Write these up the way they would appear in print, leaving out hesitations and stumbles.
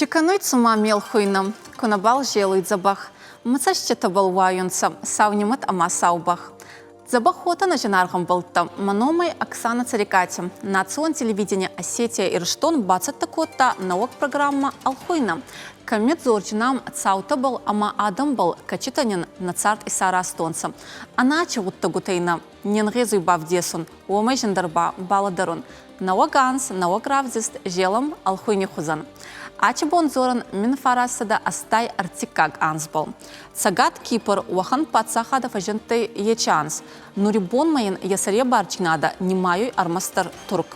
Чи кӕнуй цума ме лхуйнӕ, ку нӕбал зелуй дзӕбӕх, Мӕ цӕститӕбӕл уайунцӕ сау нимӕт ӕма сау бӕх. Дзӕбӕх уотӕ нӕ зинаргъ ӕмбӕлттӕ, мӕ номӕй Оксана Царикати. Национ телевидени Осетия-Ирыстон бацӕттӕ кодта нӕуӕг программӕ «Ӕлхуйнӕ». Кӕми дзорджинам цаутӕбӕл ӕма адӕмбӕл, кӕцитӕ нин нӕ цард исаразтонцӕ. Ӕнӕ гъуддӕгутӕй нӕ не нгъезуй бавдесун, уомӕй зиндӕр ба балӕдӕрун. Нӕуӕг анз, нӕуӕг равдист зелӕм ӕлхуйни хузӕн. Ачи бон дзорӕн 1983 анзбӕл. Цӕгат Кипр уӕхӕн паддзахадӕ фӕззиндтӕй ечи анз. Нури бонмӕ ин йӕ сӕребардзийнадӕ нимайуй ӕрмӕстдӕр Турк.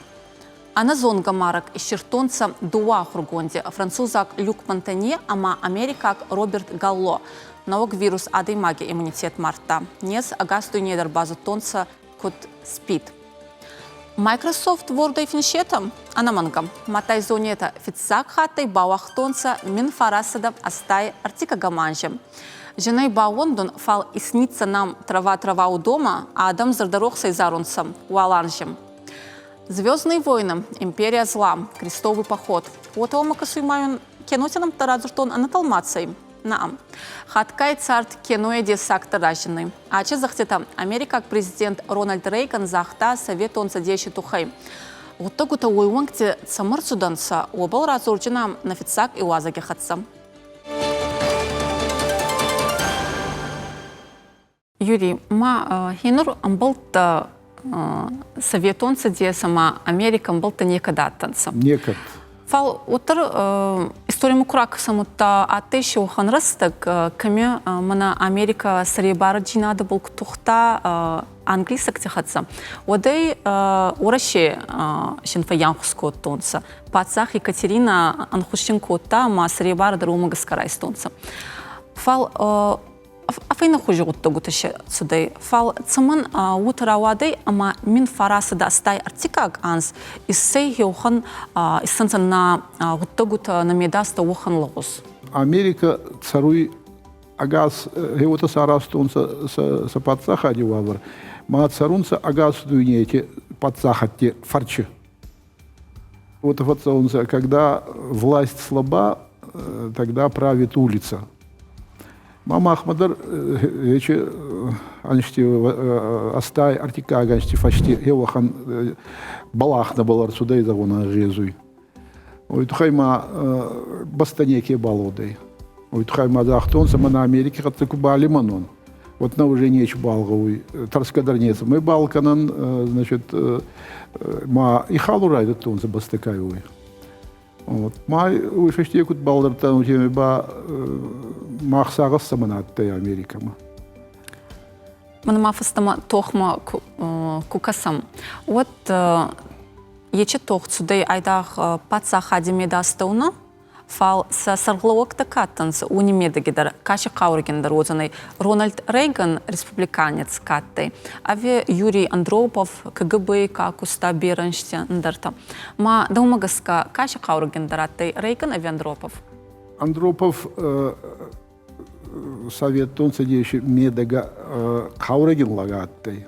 Ӕнӕзонгӕ марӕг иссирдтонцӕ дууӕ ахургонди французаг Люк Монтанье ӕма америкаг Роберт Галло. Нӕуӕг вирус адӕймаги иммунитет мардта. Нез ӕгас дуйней дӕр базудтонцӕ куд СПИД. Microsoft Word-ӕй финсетӕ? Ӕнӕмӕнгӕ. Мадта зонетӕ, фиццаг хаттӕй бауагътонцӕ 1983 анзи. Зинӕй баууӕндун, фал «Снится нам трава-трава у дома», а адӕм зӕрдӕрохсӕй зарунцӕ уал анзи. «Звездные войны», «Империя зла», «Крестовый поход». Уотӕ уӕмӕ кӕсуй ма киноти нӕмттӕ радзурдтон ӕнӕтӕлмацӕй. Наам. Хатгай цард кинойы дессагты разыны. Ачы зӕгътытӕ америкаг президент Рональд Рейган загъта Советон Цӕдеси туххӕй. Гъуддӕгутӕ уой уӕнгти цӕмӕ рцудӕнцӕ, уобӕл радзорджинам нӕ фиццаг иуазӕги хӕццӕ. Юрий, ма хенур ӕмбӕлттӕ Советон Цӕдес ӕма Америка ӕмбӕлттӕ некӕд адтӕнцӕ. Некӕд. Фал уӕддӕр историмӕ ку ракӕсӕм, адтӕй си уӕхӕн рӕстӕг, кӕми мӕнӕ Америка сӕребарӕдзийнадӕбӕл ку тухта англисӕгти хӕццӕ, уӕд ӕй Уӕрӕсе син фӕййанхус кодтонцӕ. Паддзах Екатерина ӕнхус син кодта ӕма сӕребарӕ дӕр уомӕ гӕсгӕ райстонцӕ. Фал Афӕйнӕхузи гъуддӕгутӕ цудӕй, фал цӕмӕн уотӕ рауадӕй ӕма 1983 анз иссӕй еухан иссӕнцӕ нӕ гъуддӕгутӕ, нӕ медастӕ уӕхӕн лӕгъуз. Америка цӕруй ӕгас гъеуотӕ саразтонцӕ сӕ паддзахади уавӕр, ма цӕрунцӕ ӕгас дуйнейти паддзахӕдти фӕрчи. Вот фӕццӕунцӕ, когда власть слаба, тогда правит улица. Ма махмӕ дӕр ечи ӕнзти ӕстай ӕртиккаг ӕнзти фӕсте еуӕхӕн бӕлах нӕбал ӕрцудӕй, зӕгъун, ӕнгъезуй. Уой туххӕй ма бӕстӕ неке балодӕй. Уой туххӕй ма загътонцӕ, мӕнӕ Америки хӕццӕ ку балимӕн уон, вот на уже нечебал гъӕуй, тӕрсгӕ дӕр нецӕмӕй бал кӕнӕн, значит, ма ихалу райдӕдтонцӕ бӕстӕкай уой. Вот. Ма уой фӕсте куд балдӕрдтан, уотемӕй ба мах сагъӕс цӕмӕн адтӕй Америкӕмӕ. Мӕн ма фӕстӕмӕ тохмӕ ку кӕсӕм, уӕд ечи тох цудӕй айдагъ паддзахади медастӕунӕ, Фал сӕ сӕргълӕууӕгтӕ ка адтӕнцӕ, уони медӕги дӕр кӕци хъаурӕгиндӕр уодзӕнӕй Рональд Рейган республиканец ка адтӕй, ӕви Юрий Андропов, КГБ-й ка куста берӕ ӕнзти ӕндӕртӕ. Ма дӕумӕ гӕсгӕ, кӕци хъаурӕгиндӕр адтӕй Рейган ӕви Андропов? Андропов Советтон Цӕдеси медӕгӕ хъаурӕгин лӕг адтӕй.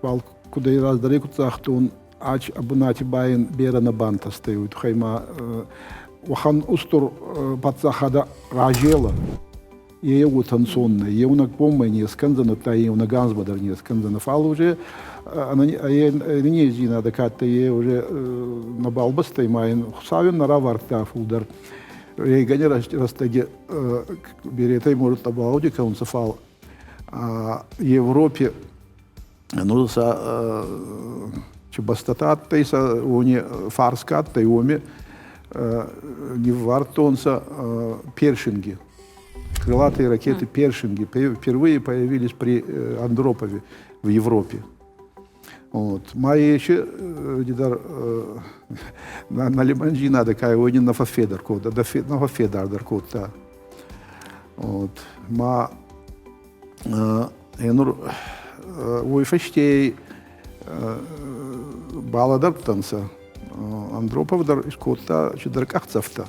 Фал кудӕй раздӕр куд загътон, ач бунати ба ин берӕ нӕ бантӕстӕй, уой туххӕй ма уӕхӕн устур паддзахадӕ разела. Е уотӕ ӕнцон нӕй. Еунӕг бонмӕ не скӕндзӕн, ӕдта еунӕг анзмӕ дӕр не скӕндзӕн. Фал уже ӕнӕнездзийнадӕ ка адтӕй, е уже нӕбал бӕстӕй ма ин Хуцауӕн нӕ равардта фулдӕр. Рейгани рӕстӕги беретӕй может табауди кӕнунцӕ, фал Европе ну сӕ чи бӕстӕтӕ адтӕй, сӕ уони фарс ка адтӕй, уоми ниввардтонцӕ Першинги. Крылатые ракеты Першинги впервые появились при Андропове в Европе. Вот. Ма еще дидар на лиманджина такая ойни на фафедар кода, на фафедар кодта. Вот. Ма енур уой фӕстей балӕдӕрдтӕнцӕ Андропов дӕр искодта чидӕр къахдзӕфтӕ.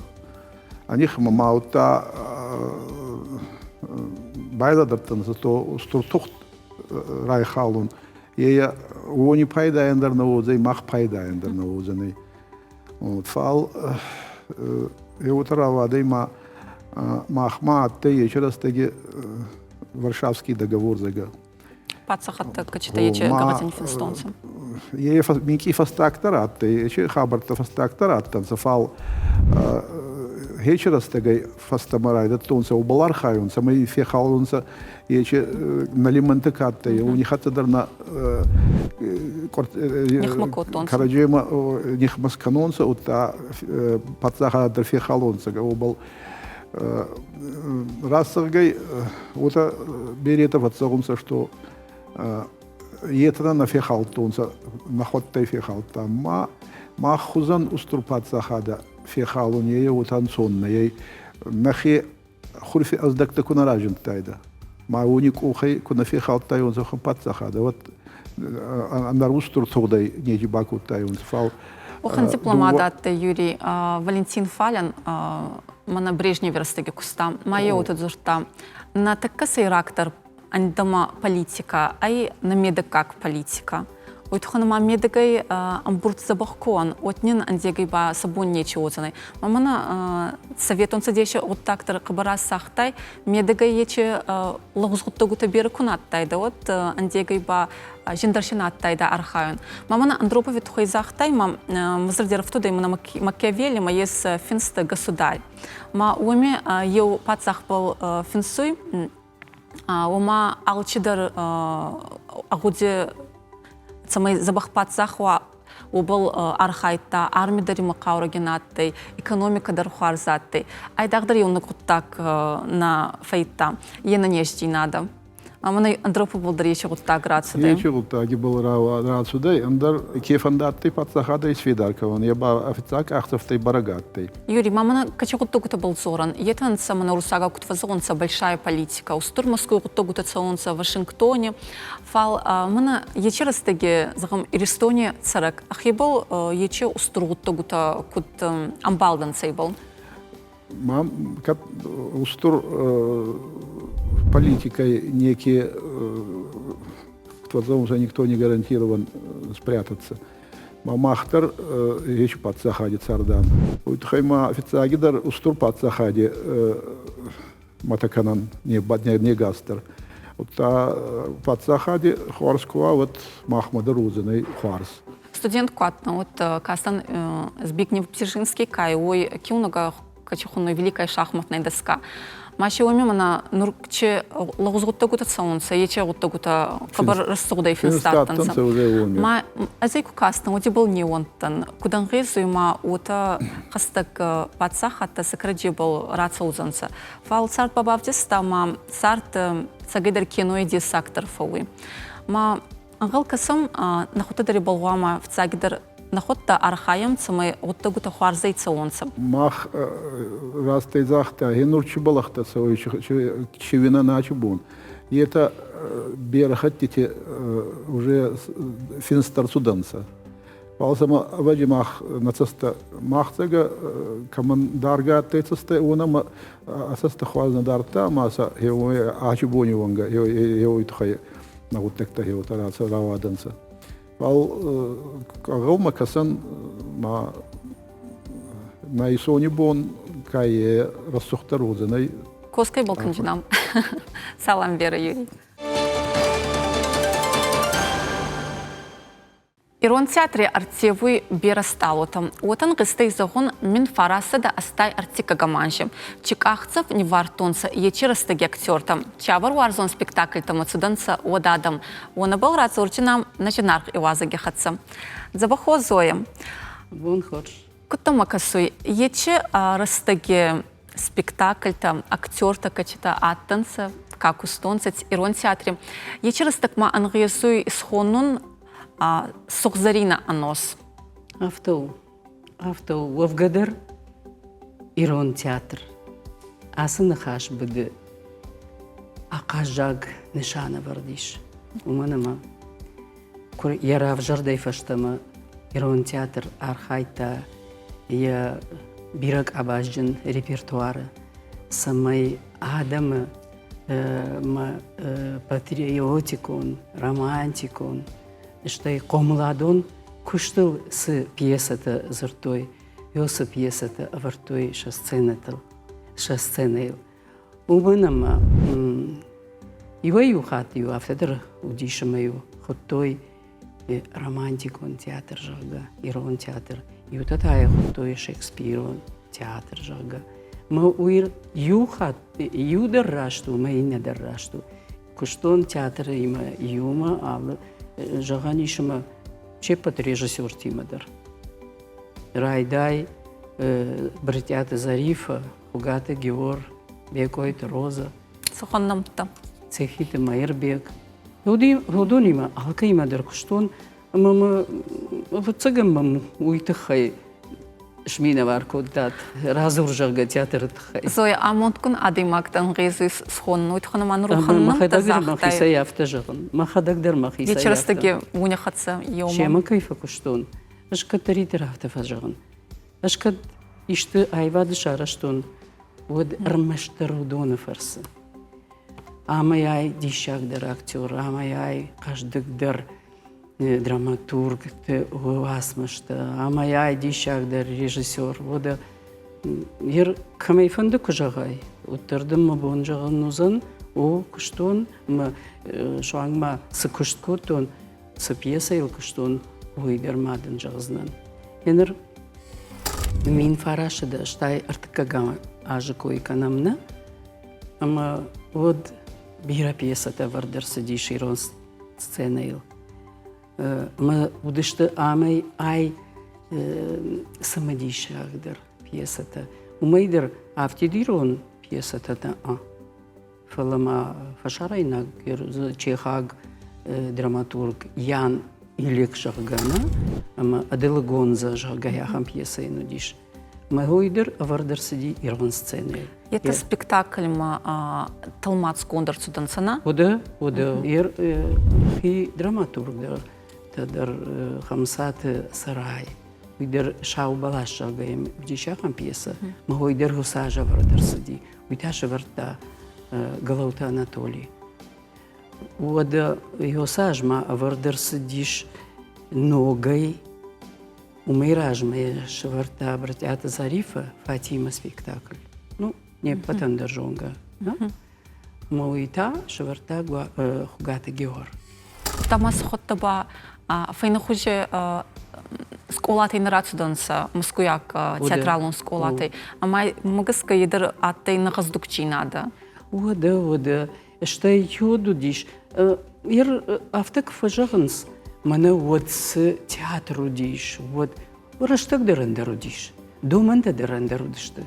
Анихмӕ ма удта байлӕдӕрдтӕнцӕ то устур тухт райхалун. Е уони пайдайӕн дӕр нӕ уодзӕй, мах пайдайӕн дӕр нӕ уодзӕнӕй. Вот, фал Уотӕ рауадӕй ма махмӕ адтӕй ечи рӕстӕги Варшавский договор, зӕгъгӕ. Паддзахӕдтӕ кӕчитӕ ечи гӕгъӕдини финстонцӕ. Е минкъий фӕстагдӕр адтӕй, ечи хабӕрттӕ фӕстагдӕр адтӕнцӕ, фал хечи рӕстӕгӕй фӕстӕмӕ райдӕдтонцӕ уобӕл архайун, цӕмӕй фехалонцӕ ечи нӕ лимӕнтӕ ка адтӕй, уони хӕццӕ дӕр нӕ кӕрӕдземӕ нихмӕ скӕнонцӕ, удта паддзахадӕ дӕр фехалонцӕ, уобӕл Рацӕггӕй уотӕ беретӕ фӕццӕгъунцӕ, што етӕ нӕ фехалдтонцӕ, нӕхуӕдтӕй фехалдта. Ма мах хузӕн устур паддзахадӕ фехалун е уотӕ ӕнцон нӕ ӕй. Нӕхе хурфи ӕздӕгтӕ ку нӕ разиндтайдӕ, ма уони къохӕй ку нӕ фехалдтайуонцӕ паддзахадӕ, уӕд ӕндӕр устур тугъдӕй нечи бакодтайуонцӕ. Фал Уӕхӕн дипломат адтӕй Юрий Валентин Фален, мӕнӕ Брежневи рӕстӕги куста. Ма е уотӕ дзурдта: нӕ тӕккӕ сӕйрагдӕр ӕндӕмӕ политикӕ ӕй нӕ медӕггаг политикӕ. Уой туххӕн ма медӕгӕй ӕмбурд дзӕбӕх ку уӕн, уӕд нин ӕндегӕй ба сӕ бон нечи уодзӕнӕй. Ма мӕнӕ Советон Цӕдеси гъуддаг дӕр хъӕбӕр асагътай, медӕгӕй ечи лӕгъуз гъуддӕгутӕ берӕ ку на адтайдӕ, уӕд ӕндегӕй ба зиндӕр си на адтайдӕ архайун. Ма мӕнӕ Андропови туххӕй загътай, ма мӕ зӕрди ӕрфтудӕй мӕнӕ Макиавелли ма ес финст «Государь». Ма уоми еу паддзахбӕл финсуй, уома алчидӕр агъуди, цӕмӕй дзӕбӕх паддзах уа, уобӕл архайдта, арми дӕр имӕ хъаурӕгин адтӕй, экономикӕ дӕр хуарз адтӕй. Айдагъдӕр еунӕг гъуддаг нӕ фӕййидта, е нӕнездзийнадӕ. Ӕма Андропов дӕр ечи гъуддаг рацудӕй. Ечи гъуддаги был рацудӕй, ӕндӕр ке фӕндадтӕй паддзахадӕ исфедар кӕнун, е ба фиццаг къахдзӕфтӕй бӕрӕг адтӕй. Юрий, ма мӕнӕ кӕци гъуддӕгутӕбӕл дзорӕн? Етӕ нцӕ мӕнӕ уруссагау куд фӕззӕгъунцӕ большая политика, устур Москвай гъуддӕгутӕ цӕунцӕ Вашингтони, фал мӕнӕ ечи рӕстӕги, зӕгъӕм, Иристони цӕрӕг ӕхебӕл ечи устур гъуддӕгутӕ куд ӕмбалдӕнцӕ ибӕл? Ма кӕд устур политикой некие кто никто не гарантирован спрятаться. Ма мах дӕр ечи паддзахади цардан. Уой туххӕй ма фиццагидӕр устур паддзахади мӕтӕ кӕнӕн не гас дӕр. Удта паддзахади хуарз ку уа, уӕд махмӕ дӕр уодзӕнӕй хуарз. Студент ку адтӕн, уӕд кастӕн Збигнев Бзежинский кай, уой киунугӕ качи хуннуй «Великая шахматная доска». Ма си уоми мӕнӕ нур чи лӕгъуз гъуддӕгутӕ цӕунцӕ, ечи гъуддӕгутӕ хъӕбӕр рӕсугъдӕй финстадтӕнцӕ. Ма ӕз ӕй ку кастӕн, уӕд ибӕл не ууӕндтӕн. Куд ӕнгъезуй ма уотӕ хӕстӕг паддзахадтӕ сӕ кӕрӕдзебӕл рацӕудзӕнцӕ. Фал цард ба бавдиста ма цард цӕгӕйдӕр кинойи дессагдӕр фӕууй. Ма ӕнгъӕл кӕсӕм, нӕхуӕдтӕ дӕр ибӕл гъуама фиццагидӕр нӕхуӕдтӕ архайӕм, цӕмӕй гъуддӕгутӕ хуарзӕй цӕуонцӕ. Мах растӕй загъта, гьенур чи бӕлӕхтӕ цӕуй, чи вина начи бон. Етӕ берӕ хӕттити уже финст ӕрцудӕнцӕ. Фал сӕмӕ ӕвӕдзи мах нӕ цӕстӕ мах цӕгӕ кӕмӕн даргӕ адтӕй цӕстӕ, уонӕмӕ ӕ цӕстӕ хуарз нӕ дардта ӕма сӕ ачи бони уӕнгӕ еуей туххӕй нӕ гъуддӕгтӕ хеуотӕ рауадӕнцӕ. Фал гъӕумӕ кӕсӕн ма нӕ исони бон ка е рӕсугъддӕр уодзӕнӕй. Коской балканджинам. Салам, Вера Юрий. Ирон театри ӕрттевуй берӕ стъалутӕ. Уотӕ нгъизтӕй зӕгъун 1983 анзи. Чи къахдзӕф ниввардтонцӕ ечи рӕстӕги актертӕ, циавӕр уарзон спектакльтӕмӕ цудӕнцӕ, уӕд адӕм. Уонӕбӕл радзордзинан нӕ зинаргъ иуазӕги хӕццӕ. Дзӕбӕх уо, Зоя. Бон хорз. Куд дӕмӕ кӕсуй, ечи рӕстӕги спектакльтӕ, актертӕ кӕцитӕ адтӕнцӕ, ка кустонцӕ Ирон театри, ечи рӕстӕг ма ӕнгъезуй исхонун Сугъзӕрийнӕ ӕнос. Афтӕ у. Афтӕ у. Уӕвгӕ дӕр Ирон театр ацы ныхас быды ахъаззаг нысанӕвӕрд ис. Уымӕн ӕмӕ йӕ равзӕрдӕй фӕстӕмӕ Ирон театр архайдта йӕ бирӕкъабазджын репертуары, цӕмӕй адӕмы патриотикон, романтикон, стӕй хъомыладон куыстыл цы пьесӕтӕ дзырдтой, Ёсы пьесӕтӕ ӕвӕрдтой сӕ сценӕтыл, сӕ сценӕйыл. Уымӕн ӕмӕ иуӕй-иу хатт-иу афтӕ дӕр уыдис ӕмӕ-иу хуыдтой романтикон театр, зӕгъгӕ, ирон театр. Иутӕ та йӕ хуыдтой Шекспирон театр, зӕгъгӕ. Мӕ уый иу хатт иу дӕр раст у, мӕ иннӕ дӕр раст у. Куыстон театримӕ иумӕ алы зӕгъӕн ис ӕмӕ се ппӕт режиссертимӕ дӕр. Райдай Брытъиаты Зарифа, Хуыгаты Геор, Бекъойты Роза. Цыхуын нӕмттӕ? Цехиты Маирбег. Уыдонимӕ алкӕимӕ дӕр куыстон ӕмӕ мӕ ӕвӕццӕгӕн мӕм уый тыххӕй сминӕвар кодтат радзур, зӕгъгӕ, театры тыххӕй. Зоя, амондгун адӕймӕгтӕн гъезуй схонун, уый тыххӕн ма нур Мӕхӕдӕг дӕр мӕхицӕй афтӕ зӕгъын. Мӕхӕдӕг дӕр мӕхицӕй афтӕ. Рӕстӕги уни хӕццӕ еумӕ. Семӕ кӕй фӕкуыстон, ӕз кӕддӕриддӕр афтӕ фӕзӕгъын. Ӕз кӕд исты аивады сарӕзтон, уӕд ӕрмӕстдӕр уыдоны фӕрцы. Амӕй-ай диссагдӕр актер, амӕй-ай хъӕздыгдӕр драматургты уацмыстӕ, амӕй-ай диссагдӕр режиссер. Уӕдӕ ер кӕмӕй фӕнды куы зӕгъай, уӕддӕр дын мӕ бон зӕгъын уыдзӕн, о, куыстон, мӕ суанг ма цы куыст кодтон, цы пьесӕйыл куыстон, уый дӕр ма дын зӕгъдзынӕн. Еныр 1983 ӕртыккӕгӕм азы кой кӕнӕм нӕ, ӕмӕ уӕд бирӕ пьесӕтӕ ӕвӕрд ӕрцыдис ирон сценӕйыл. Ӕмӕ уыдысты амӕй ай цымыдисагдӕр пьесӕтӕ. Уымӕй дӕр афтид ирон пьесӕтӕ нӕ, фӕлӕ ма фӕсарӕйнаг чехаг драматург Ян Илек, зӕгъгӕ, нӕ, ӕмӕ Аделы Гонза, зӕгъгӕ, ахӕм пьесӕ йын уыдис. Мӕ уый дӕр ӕвӕрд ӕрцыди ирон сценӕйы. Это спектакльмӕ тӕлмацгонд ӕрцудӕнцӕ нӕ? Уыды, уыды. Хи драматург дӕр, дӕр Хӕмыцаты Цӕрай. Уый дӕр Сау бӕлас, зӕгъгӕ, йӕм уыдис ахӕм пьесӕ. Мӕ уый дӕр уыцы аз ӕвӕрд ӕрцыди. Уый та сӕвӕрдта Гӕлӕуты Анатоли. Уӕдӕ уыцы аз ма ӕвӕрд ӕрцыдис ногӕй. Уымӕй размӕ сӕвӕрдта Брытъиаты Зарифа Фатимӕ спектакль. Ну, не ппӕтӕн дӕр зонгӕ. Ӕмӕ уый та сӕвӕрдта Хуыгаты Геор. Ма сыхуыдта ба фӕйнӕхузи скъолатӕй нӕ рацудӕнцӕ мӕскуйаг театралон скъолатӕй. Ӕма мӕ гӕсгӕ е дӕр адтӕй нӕ гъӕздугдзийнадӕ. Уӕдӕ, уӕдӕ. Стӕй йод уыдис. Ер афтӕ куы фӕзӕгъынц, мӕнӕ уӕд цы театр уыдис, уӕд рӕстӕг дӕр ӕндӕр уыдис, домӕнтӕ дӕр ӕндӕр уыдысты.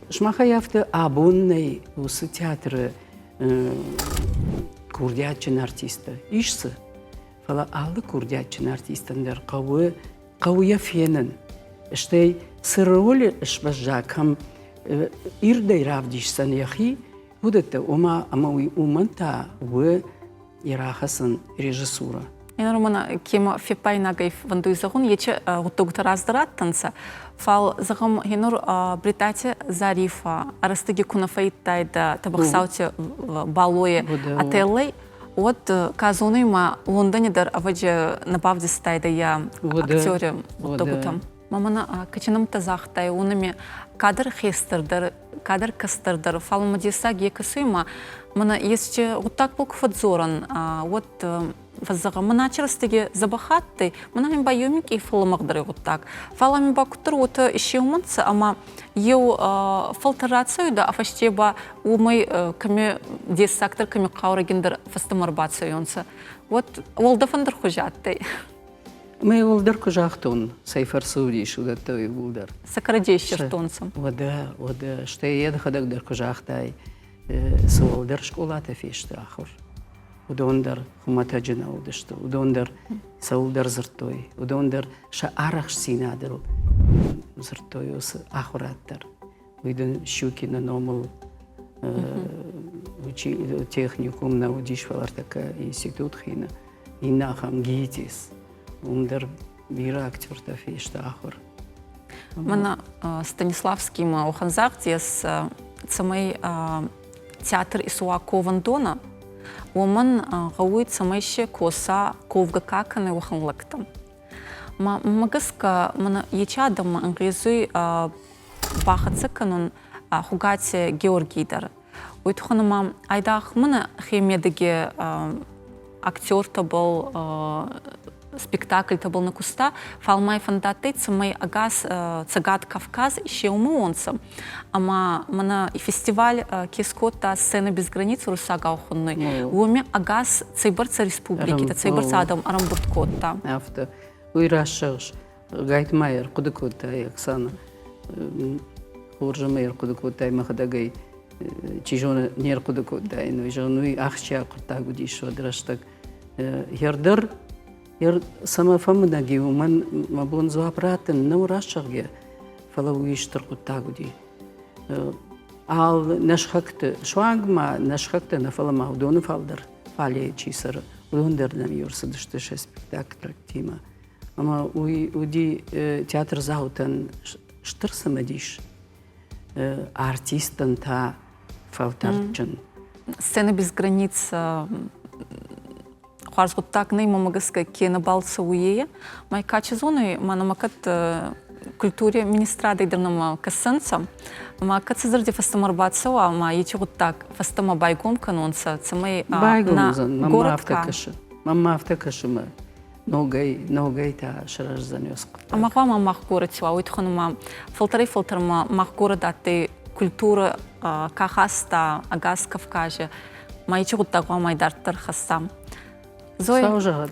Сымахӕй афтӕ абон нӕй уыцы театры курдиатджын артисттӕ. Ис дзы, фӕлӕ алы курдиатджын артистӕн дӕр хъӕуы, хъӕуы йӕ фенын. Стӕй цы ролы сбӕзза, кӕм ирдӕй равдисдзӕн йӕхи, уыдӕттӕ, ома ӕмӕ уый уымӕн та у йӕ рахӕцӕн режиссура. Еныр мӕнӕ кема феппайнагӕй фӕндуй зӕгъун, ечи гъуддӕгутӕ раздӕр адтӕнцӕ, фал, зӕгъӕм, енур Бритати Зарифа рӕстӕги ку нӕ фӕййидтайдӕ Тӕбӕхсаути Балойи Отеллой, уӕд ка зонуй ма Лондони дӕр ӕвӕджи нӕ бавдистайдӕ йӕ актери гъуддӕгутӕм. Ма мӕнӕ кӕчи нӕмттӕ загътай, уонӕми кадӕр хестӕр дӕр, кадӕр кӕстӕр дӕр, фал мӕ дессаг е кӕсуй ма мӕнӕ есчи гъуддагбӕл ку фӕдздзорӕн, уӕд фӕззӕгъӕн, мӕнӕ рӕстӕги дзӕбӕх адтӕй, мӕнӕ мин ба еу минкъий фӕллӕмӕгъдӕр гъуддаг. Фал ами ба куддӕр уотӕ исеумӕнцӕ ӕма еу фӕлтӕр рацӕуидӕ, а фӕсте ба уомӕй кӕми дессагдӕр, кӕми хъаурӕгиндӕр фӕстӕмӕ ӕрбацӕуонцӕ. Уӕд уӕлдӕф ӕндӕрхузи адтӕй. Мӕ уӕлдӕр куы загътон, цӕй фӕрцы уыдис, уыдӕттӕ иууылдӕр. Сӕ кӕрӕдзийы ссардтонцӕ. Уӕдӕ, уӕдӕ, стӕй йӕхӕдӕг дӕр куы загътай, цы уӕлдӕр скъолатӕ фесты ахуыр, уыдон дӕр хуымӕтӕджы нӕ уыдысты, уыдон дӕр цӕуылдӕр дзырдтой, уыдон дӕр сӕ арӕхстдзинадыл дзырдтой уыцы ахуырад дӕр. Уый дын Щукины номыл техникум нӕ уыдис, фӕлӕ ӕртӕккӕ институт хины. Иннӕ ахӕм ГИТИС. Уым дӕр бирӕ актертӕ фесты ахуыр. Мӕнӕ Станиславскиймӕ уӕхӕн загъд ес, цӕмӕй театр исуа ковӕндонӕ, уомӕн гъӕуй, цӕмӕй си коса ковгӕ ка кӕнуй, уӕхӕн лӕгтӕ. Мӕ гӕсгӕ мӕнӕ ечи адӕммӕ ӕнгъезуй бахӕццӕ кӕнун Хугати Георгий дӕр. Уой туххӕн ӕма айдагъ мӕнӕ хемедӕги актертӕбӕл, спектакльтӕбӕл нӕ куста, фал ма фӕндадтӕй, цӕмӕй ӕгас Цӕгат Кавказ исеумӕуонцӕ. Ӕма мӕнӕ фестиваль ке скодта «Сцена без границ» уруссагау хуннуй, уоми ӕгас цӕйбӕрцӕ республикитӕ, цӕйбӕрцӕ адӕм ӕрӕмбурд кодта. Афтӕ. Уый раст зӕгъыс. Гайтма ӕрхъуыды кодтай, Оксана. Хорз ӕмӕ ӕрхъуыды кодтай мӕхӕдӕг ӕй, чи зоны, не рхъуыды кодтаин. Уый зӕгъын, уый ахсджиаг хъуыддаг уыдис уӕд рӕстӕг. Хӕрдӕр цӕмӕ фӕмынӕг и, уымӕн мӕ бон дзуапп раттын нӕу раст зӕгъгӕ, фӕлӕ уый стыр хъуыддаг уыди. Ал нӕ сыхӕгты, суанг ма нӕ сыхӕгтӕ нӕ, фӕлӕ ма уыдоны фалдӕр фалейы чи цӕры, уыдон дӕр нӕм иу ӕрцыдысты сӕ спектакльтимӕ. Ӕмӕ уый уыди театрдзаутӕн стыр цымыдис, артисттӕн та фӕлтӕрдджын. Сцена без границ хуарз гъуддаг нӕй, мӕмӕ гӕсгӕ ке нӕбал цӕуй е. Ма качи зонуй, ма нӕмӕ кӕд культури министрадӕй дӕр нӕмӕ кӕсӕнцӕ, ма кӕд сӕ зӕрди фӕстӕмӕ ӕрбацӕуа, ма ечи гъуддаг фӕстӕмӕ байгом кӕнонцӕ, цӕмӕй Байгом уыдзӕн, мӕнмӕ афтӕ кӕсы. Мӕнмӕ афтӕ кӕсы мӕ ногӕй, ногӕй та сырӕздзӕн уыцы хъуыддаг. Ӕмӕ хъуамӕ мах горӕти уа, уый туххӕн ма фӕлтӕрӕй-фӕлтӕрмӕ мах горӕт адтӕй культурӕ ка хаста ӕгас Кавкази, ма ечи гъуддаг хъуамӕ идарддӕр хӕсса. Зоя, Сау зӕгъӕд.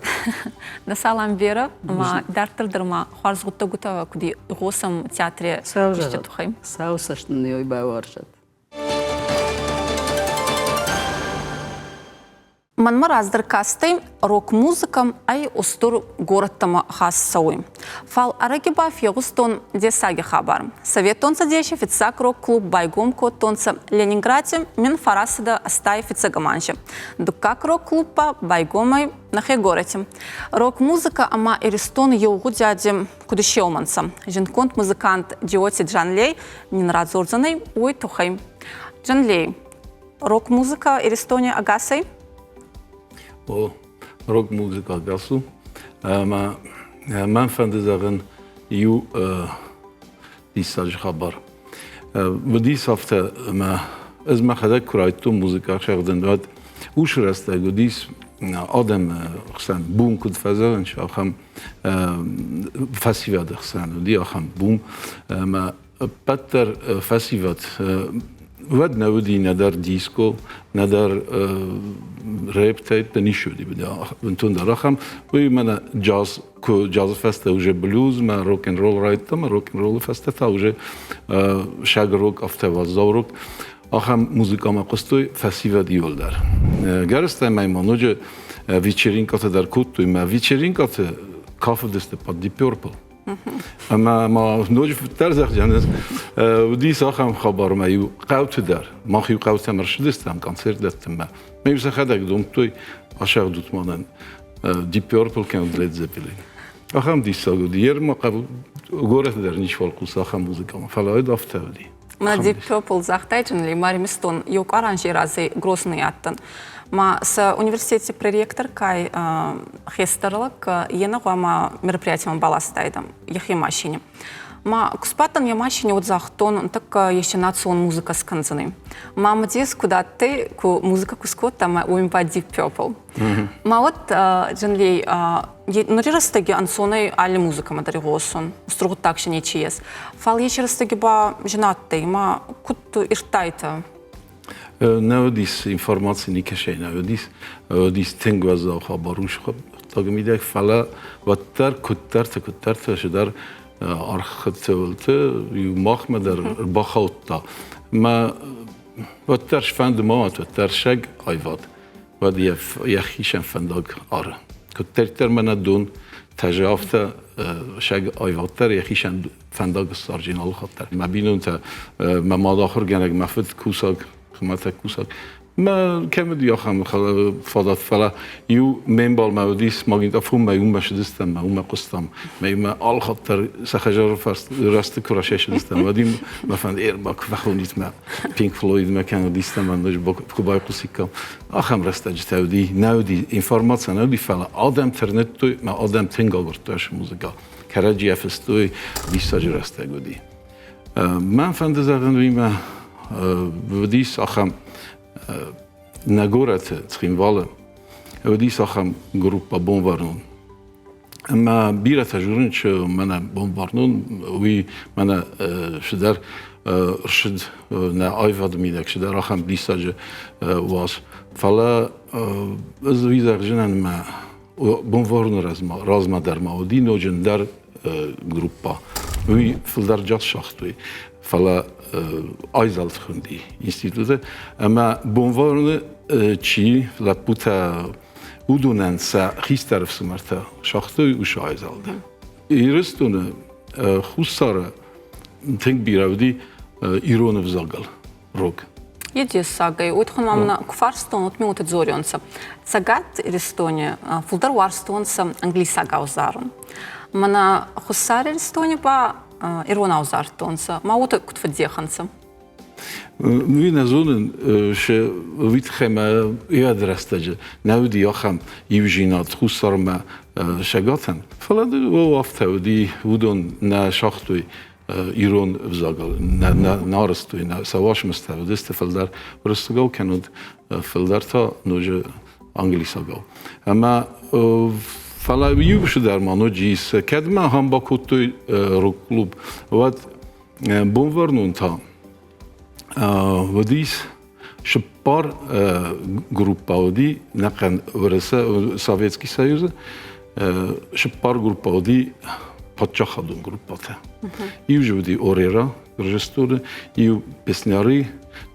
Дӕ салам берӕ, ӕма идарддӕр дӕр ма хуарз гъуддӕгутӕ куд игъосӕм театри кусти туххӕй. Сау цӕст нын ой байуарзӕд. Мӕнмӕ раздӕр кастӕй рок-музыкӕ ӕй устур горӕттӕмӕ хаст цӕуй. Фал ӕрӕги ба фегъустон дессаги хабар. Советон Цӕдеси фиццаг рок-клуб байгом кодтонцӕ Ленингради 1985 фиццӕгӕм анзи. Дуккаг рок-клуб ба байгом ӕй нӕхе горӕти. Рок-музыкӕ ӕма Иристон еу гъудиади куд исеумӕнцӕ. Зундгонд музыкант Джиоти Джанлей нин радзордзӕнӕй уой туххӕй. Джанлей, рок-музыка Иристони ӕгасӕй? О, рок-музыка ӕгас у. Ӕмӕ мӕн фӕнды зӕгъын иу диссаджы хабар. Уыдис афтӕ, ӕмӕ ӕз мӕхӕдӕг куы райдыдтон музыкӕ цӕгъдын, уӕд уыцы рӕстӕг уыдис адӕмы хсӕн бум куыд фӕзӕгъынц, ахӕм фӕсивӕды хсӕн уыди ахӕм бум. Ӕмӕ ӕппӕт дӕр фӕсивӕд уӕд нӕ уыди нӕдӕр диско, нӕдӕр рэп-тӕйттӕ ницы уыди бынтондӕр ахӕм. Уый мӕнӕ джаз, куы джазы фӕстӕ уже блюз мӕ рок-н-ролл райдыдта, мӕ рок-н-роллы фӕстӕ та уже шаг рок, афтӕ уӕззау рок. Ахӕм музыкӕмӕ хъуыстой фӕсивӕд иуылдӕр. Гӕрзтӕ ма ноджы вечеринкӕтӕ дӕр кодтой, мӕ вечеринкӕты кафыдысты под Deep Purple. Ӕмӕ ма ноджы фыддӕр зӕгъдзӕн, уыдис ахӕм хабар, ӕмӕ иу хъӕуты дӕр, мах иу хъӕутӕм ӕрцыдыстӕм концерт дӕттынмӕ. Мӕ-иу сӕхӕдӕг домдтой, асӕгъдут мӕнӕн Deep Purple кӕнӕ Led Zeppelin. Ахӕм диссаг уыди. Йе ма горӕты дӕр ничиуал хъусы ахӕм музыкӕмӕ, фӕлӕ уӕд афтӕ уыди. Мӕ Deep Purple загътай, Джинли, Маримистон еу къуар разӕй Грозный адтӕн. Ма сӕ университети проректор кай хестӕр лӕг е гъуама мероприятиемӕ баластайдӕ йӕхи машине. Ма ку сбадтӕн йӕ машине, уӕд загътон, тӕккӕ есе национ музыка скӕндзӕнӕй. Ма мӕдес куд адтӕй, ку музыка ку скодта, ма уим ба Deep Purple. Ма уӕд Джинлей нури рӕстӕги ӕнцонӕй алли музыкӕмӕ дӕр игъосун, устур гъуддаг си нечи ес. Фал еци рӕстӕги ба зин адтӕй, ма куд ирдтайтӕ? Нӕ уыдис информаци никӕсӕй нӕ уыдис. Уыдис тынг уӕззау хабар ус хъуыддаджы мидӕг, фӕлӕ уӕддӕр куыддӕрты-куыддӕрты цыдӕр арххӕццӕуылты иу махмӕ дӕр ӕрбахаудта. Мӕ уӕддӕр сфӕнды ма уӕд, уӕддӕр сӕг аивад, уӕд йӕхицӕн фӕндаг ары. Куыддӕриддӕр мӕнӕ дон тӕзы, афтӕ сӕг аивад дӕр йӕхицӕн фӕндаг ссарджын алы хатт дӕр. Мӕ бинонтӕ, мӕ мад ахуыргӕнӕг, мӕ фыд кусӕг, хуымӕтӕг кусӕг. Мӕ кӕм уыди ахӕм фадат, фӕлӕ иу ме мбалмӕ уыдис магнитофонмӕ, уымӕ сыдыстӕм, мӕ уымӕ хъуыстам. Мӕ иумӕ алы хатт дӕр сӕ хӕдзары рӕзты куы расӕсыдыстӕм, уӕд-иу мӕ фӕнд ӕрба куы фӕхонид мӕ Pink Floyd-мӕ кӕнӕ уыдистӕм, ноджы куы байхъусиккам. Ахӕм рӕстӕджытӕ уыди, нӕ уыди, информаци нӕ уыди, фӕлӕ адӕм тырныдтой, мӕ адӕм тынг агуырдтой ацы музыкӕ. Кӕрӕдзийӕ фыстой, диссаджы рӕстӕг уыди. Мӕн фӕнды зӕгъын уыимӕ уыдис ахӕм нӕ горӕты Цхинвалы уыдис ахӕм группа Бонвӕрнон. Ӕмӕ бирӕтӕ журын, чи мӕнӕ Бонвӕрнон, уый мӕнӕ цыдӕр рсыд нӕ аивады мидӕг цыдӕр ахӕм диссаджы уац. Фӕлӕ ӕз уый зӕгъдзынӕн мӕ Бонвӕрны размӕ дӕр ма уыди ноджы ӕндӕр группа. Уый фылдӕр джаз сагътой, фӕлӕ айзӕлд хуынди институты. Ӕмӕ Бонвӕрны чи лӕппутӕ уыдонӕн сӕ хистӕр ӕфсымӕртӕ сагътой уыцы айзӕлды. Ирыстоны Хуссары тынг бирӕ уыди ирон ӕвзагыл рок. Е дессагӕй. Уой туххӕн ма мӕнӕ ку фарстон, уӕд ми уотӕ дзорионцӕ. Цӕгат Иристони фулдӕр уарзтонцӕ англисагау зарун. Мӕнӕ Хуссар Иристони ба иронау зардтонцӕ. Ма уотӕ куд фӕддех ӕнцӕ? Уый нӕ зонын, уый тыххӕй мӕ йӕ рӕстӕджы нӕ уыди ахӕм иузинад Хуссармӕ сӕгатӕн. Фӕлӕ афтӕ уыди, уыдон нӕ сагътой ирон ӕвзагыл нӕ арӕзтой, сӕ уацмыстӕ уыдысты фылдӕр уырыссагау кӕнӕд, фылдӕр та ноджы англисагау. Ӕмӕ фӕлӕ иу цыдӕр ма ноджы ис, кӕд ма ахӕм бакодтой рок-клуб, уӕд Бонвӕрнон та уыдис цыппар группа уыди нӕхъӕн Уӕрӕсе, Советский Союзы цыппар группа уыди паддзахадон группатӕ. Иу же уыди Орера Гуырдзыстоны, иу Песняры,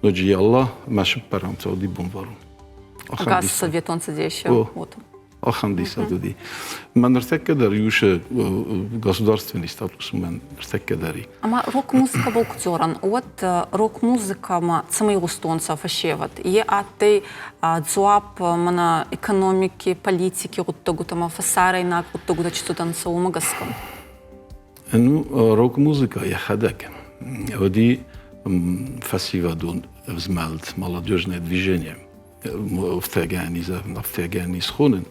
ноджы Ялла ӕмӕ цыппӕрӕм та уыди Бонвӕрнон. Ӕгас Советон Цӕдисы. Вот. Ахӕм диссаг уыди. Мӕ ныртӕккӕ дӕр иусы государственный статус мӕн ныртӕккӕ дӕр и. Ӕма рок-музыкӕбӕл ку дзорӕн, уӕд рок-музыкӕмӕ цӕмӕй игъустонцӕ фӕсевӕд? Е адтӕй дзуапп мӕнӕ экономики, политики гъуддӕгутӕмӕ, фӕсарӕйнаг гъуддӕгутӕ чи цудӕнцӕ, уомӕ гӕсгӕ? Ну, рок-музыкӕ йӕхӕдӕг уыди фӕсивӕдон ӕвзмӕлд, молодежное движение. Афтӕгӕн исхонын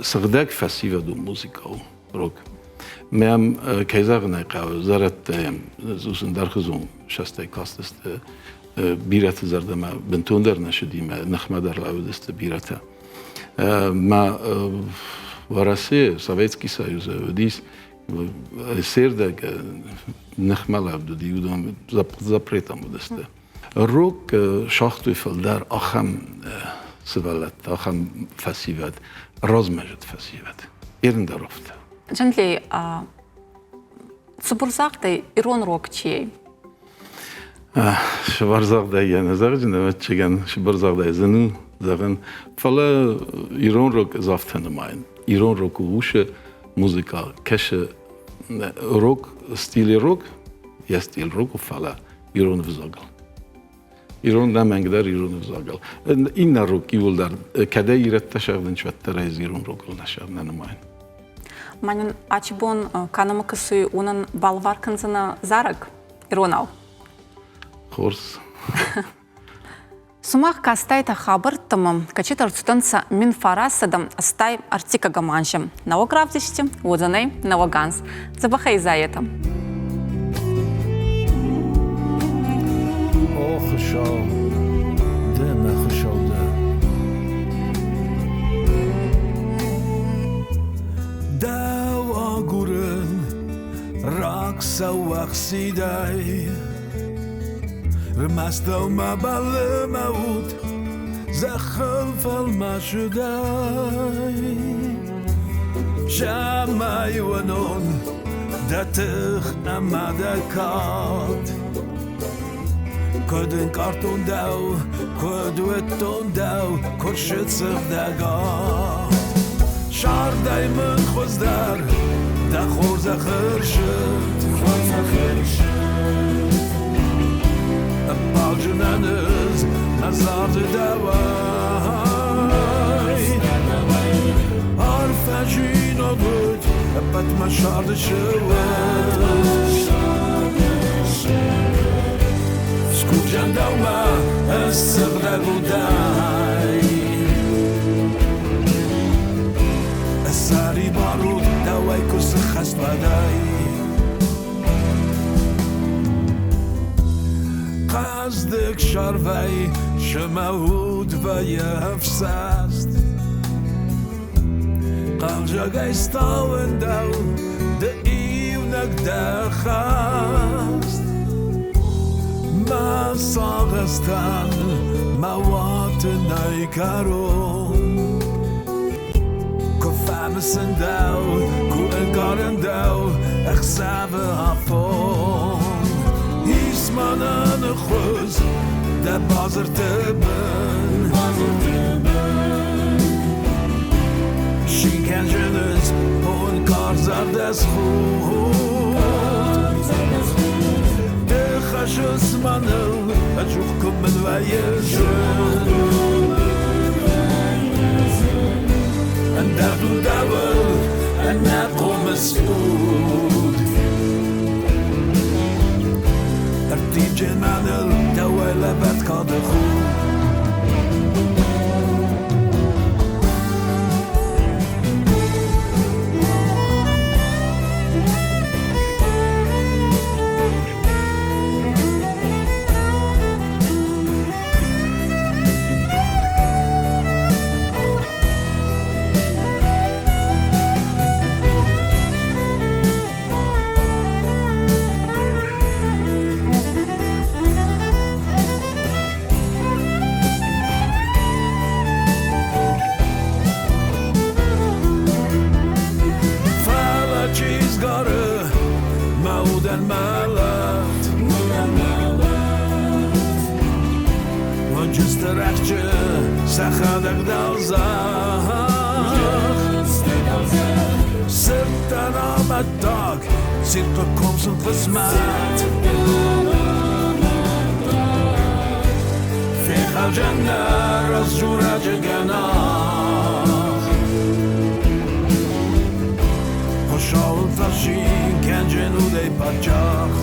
сыгъдӕг фӕсивӕдон музыкӕ у рок. Мӕм, кӕй зӕгъын ӕй хъӕуы, зӕрӕдтӕ ӕндӕрхуызон сӕстӕй кастысты бирӕты зӕрдӕмӕ бынтондӕр нӕ сыди, мӕ ныхмӕ дӕр лӕууыдысты бирӕтӕ. Мӕ Уӕрӕсе, Советский Союз уыдис сердӕг ныхмӕ лӕуд уыди, уыдон запретом уыдысты. Рок сагътой фылдӕр ахӕм сывӕллӕттӕ, ахӕм фӕсивӕд, размӕзыд фӕсивӕд. Ерын дӕр афтӕ. Джанлей, цыбыр загъдӕй ирон рок чи ӕй? Сывӕрзагъдӕй йӕ нӕ зӕгъджын, ӕвӕццӕгӕн, сыбырзагъдӕй зын у зӕгъын. Фӕлӕ ирон рок ӕз афтӕ нымайын. Ирон рок у усы музыка, кӕсы рок, стиле рок, йӕ стиль рок у, фӕлӕ ирон ӕвзагыл. Ирон нӕмӕнгдӕр ирон ӕвзагыл. Иннӕ рок иуылдӕр, кӕдӕй ирӕттӕ сӕгъдынц, уӕддӕр ӕз ирон рокыл нӕ сӕгъ нӕ нымайын. Мӕнӕн ачи бон кӕнӕмӕ кӕсуй, уонӕн балвар кӕндзӕнӕ зарӕг иронау. Хорз. Сумах кастайтӕ хабӕрттӕмӕ, кӕцитӕ ӕрцудӕнцӕ 1980 ӕртиккӕгӕм анзи. Нӕуӕг равдисти уодзӕнӕй нӕуӕг анз. Дзӕбӕхӕй изайетӕ. О Хуыцау, ды мӕ Хуыцау дӕ. Дӕу агурын рагсӕуӕхсидӕй. Рмӕст дӕумӕ бӕллы мӕ уд, зӕххыл фӕлмасыдӕй. Цӕмӕй уынон дӕ тых ӕмӕ дӕ кад. Куыд ӕнкъардтон дӕу, куыд уыдтон дӕу, куы рсыд сыгъдӕгад. Сӕрдӕй мын хуыздӕр дӕ хорзӕх ӕрсыд. Ӕппӕлджынӕн ӕз мӕ царды дӕуӕй. Арфӕджинаг уыд ӕппӕт мӕ сӕрды сыуӕд. Скувджан дӕумӕ ӕз сыгъдӕг удӕй. Сӕрибар у дӕуӕй куы сыххӕст уӕдӕй. арвӕй Сымӕ уд вӕййы ӕфсӕст. Хъӕлдзӕгӕй стауын дӕу, ды иунӕг дӕ хӕст. Мӕ сагъӕстӕн мӕ уаты нӕй кӕрон. Куы фӕмысын дӕу, куы ӕнкъарын дӕу ӕхсӕвы афон. Ис мӕнӕн хуыз дӕ базырты бын. Шинкӕнджыныз он карзардӕс худ. Ды хӕссыс мӕныл, ӕдзух куы мын вӕййы зын. Ӕндӕр дудӕуыл ӕнӕхъомыс уд. Ӕрттивджын мӕныл дӕ уӕлӕвӕрд кады худ. Фӕлӕ чи згары мӕ удӕн мӕлӕт, Уынджысты рӕхджы сӕхӕдӕг дӕлдзӕх. Сырдтӕн амӕттаг, цирхъы ком сын хъысмӕт. Фехалджын нӕ раздзурӕджы гӕнах. Хуыцауыл фӕсин кӕнджын удӕй паддзах.